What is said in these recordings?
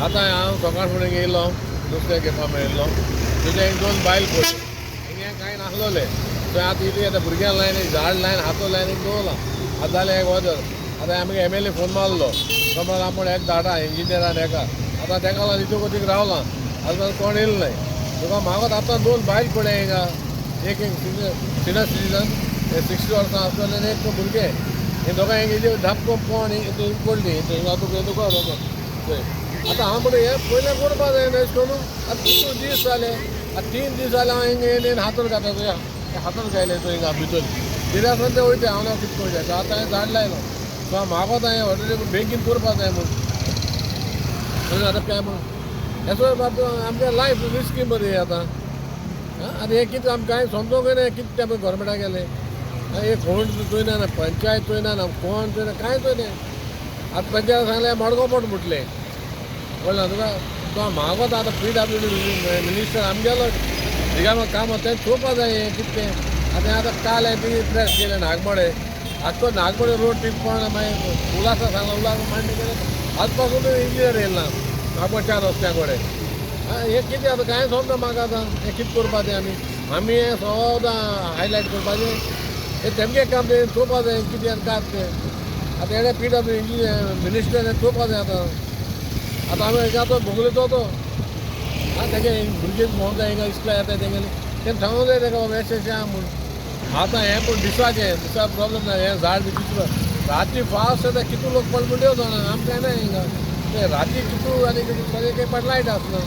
आतां हांव सकाळ फुडें येयलो, नुस्तें घेवपा मेळिल्लो. तुजे एक दोन बायल पडली, हिंगा कांय नासलोले. थंय आतां इतली आतां भुरग्यांक लायन एक झाड लायन हातो लायन एक दवरलां. आतां जालें एक वजर. आतां आमगे एमएलए फोन मारलो, तो म्हणलो आपूण एक धाडा इंजिनियरान एका. आतां तेका लागून इतू कोतीक रावलां. आतां कोण येयलो नाय. तुका मागत आतां दोन बायल पडले हिंगा, एक एक सिनियर सिटीजन 60 वर्सां आसतलें आनी एक भुरगें. हे दोगां हिंगा येयली, धापको कोण पडली हिंगा तुका तुका थंय. आतां हांव म्हणटा हें पयलें करपा जाय न्हय अशें करून. आतां कितू दीस जाले, आतां 3 दीस जाले हांव हिंगा येयलें आनी हातूर घातला थंय, हातूर घायलें थंय हिंगा भितर कितें आसा तें वयता. हांव ना कितें वयता. आतां हांवें झाड लायलो, सो हांव मागोता हें ऑलरेडी बेगीन करपा जाय म्हूण. आतां काय म्हूण हेसो आमगे लायफ रिस्की मरे आतां. आतां हें कितें आमकां कांय समजोंक ना, कितें तें गोवोरमेंटाक गेलें. हें कोण चोयना ना, पंचायत चोयना ना, कोण चोयना, कांय चोयना. आतां पंचायत सांगलें मडगांव पोट म्हटलें, कळ्ळें तुका. तो मागोता आतां पीडब्ल्यूडी मिनिस्टर आमगेलो रिकामो काम तें चोवपा जाय हें कितें तें. आतां आतां काल हांवें ती प्रेस केलें नागमोडे, आख्खो नागमोडे रोड ती कोण मागीर उल्हासा सांगला, उल्हास मांडणी केलें. आज पासून इंजिनियर येयला ना नागमोड 4 रस्त्या कडेन. हें कितें आतां कांय समजना म्हाका. आतां हें कितें करपाचें आमी, आमी हें सदां हायलायट करपाचें, हें तेमगे काम तें चोवपा जाय कितें आनी कांय तें. आतां हेणें पीडब्ल्यू इंजिनियर मिनिस्टर हें चोवपा जाय. आतां आतां आमी हेका तो बोगलेचो तो आं तेगे भुरगे भोंवता हिंगा इस्कुला येता तेगेले, तें सांगूंक जाय तेका बाबा अशें अशें आहा म्हूण. आतां हें पूण दिसाचें दिसा प्रॉब्लम ना, हें झाड बी दिसता. राती फास्ट येता, कितू लोक पडले म्हण देव जाणा. आमकां ना हिंगा तें राती कितू आनी सगळें काही पण लायट आसना.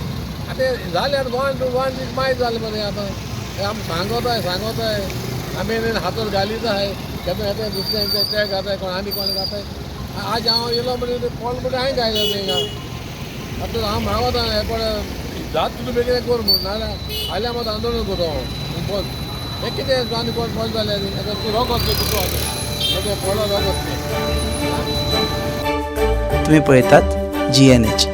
आतां जालें आतां 1 to 1 वीक मायज जालें मरे. आतां हें आमी सांगोताय सांगोताय, आमी हातोर घालीत आहाय, केन्ना येता दुसऱ्यांचे ते घाताय कोण आनी कोण घाताय. आज हांव येयलो म्हणजे कोण म्हणटा हांवें घायलें हिंगा. आतां हांव मागोता हें पळय जात तुका बेगीन कर म्हूण, नाजाल्यार हाल्या मात आंदोलन करता हांव बंद. हें कितें आनी कोण बंद जालें आतां तूं रोगत तें तुका आतां पडलो रोगत तें. तुम्ही पळयतात जीएनएच.